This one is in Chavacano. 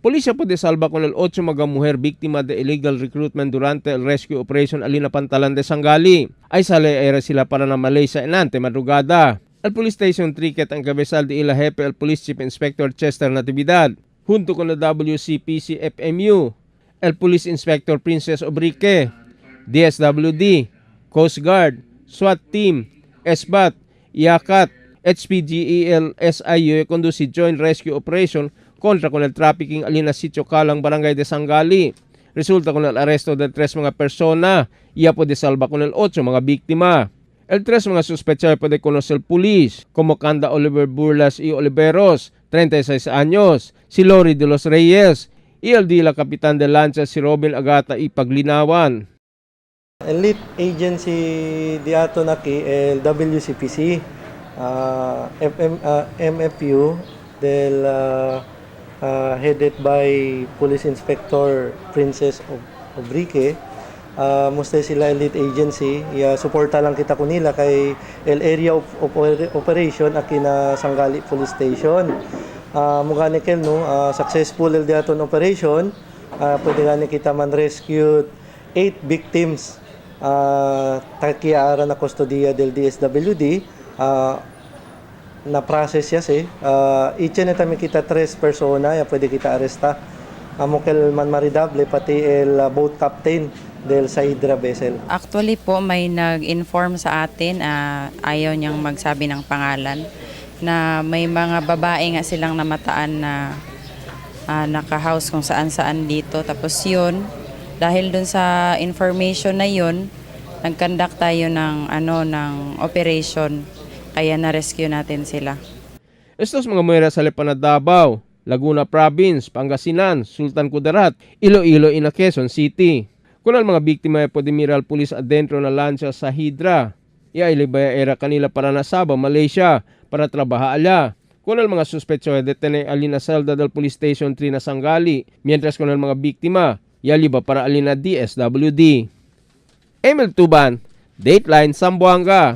Policía puede salva con el 8 mga mujer víctima de illegal recruitment durante el rescue operation alina Pantalan de Sangali. Ay sale era sila para na Malaysia enante madrugada. El Police Station Triket ang kabesal de ila hepe el Police Chief Inspector Chester Natividad junto con el WCPC FMU, el Police Inspector Princess Obrique, DSWD, Coast Guard, SWAT Team, SBAT, IACAT, HPGEL, SIU conduce joint rescue operation kontra con el trafficking alina sitio Kalang, Barangay de Sangali. Resulta con el arresto de tres mga persona, iya po de salva con el 8 mga biktima. El tres mga sospechoso puede conocer pulis, como Canda Oliver Burlas y Oliveros, 36 años, si Lori de los Reyes, y el dila kapitan de lancha si Robin Agata y Paglinawan. Elite agency di ato naki el WCPC, FM, MFU del headed by Police Inspector Princess Obrique. Musta sila elite agency, ya suporta lang kita kunila kay el area of operation aki na Sangali Police Station. Mukha ni kel no, successful el diaton operation, pwede gani kita man rescue 8 victims takiara na kustodiya del DSWD, na process siya si iche na tami kita tres persona ya pwede kita aresta amo kel man maridable pati el boat captain del Saidra vessel. Actually po, may nag-inform sa atin, ayaw niyang magsabi ng pangalan, na may mga babae nga silang namataan na naka-house kung saan-saan dito. Tapos yun, dahil dun sa information na yun, nag-conduct tayo ng, ano, ng operation, kaya na-rescue natin sila. Estos mga mujeres sale pa na Davao, Laguna Province, Pangasinan, Sultan Kudarat, Iloilo, ina Quezon City. Kung ang mga biktima ay pwede miral pulis adentro na lancha sa Hydra. Iailibaya era kanila para na Sabah, Malaysia, para trabaha ala. Kung ang mga suspetso ay detene alina celda del Police Station 3 na Sangali, mientras kung ang mga biktima, yaliba para alina DSWD. Emil Tuban, Dateline Zamboanga.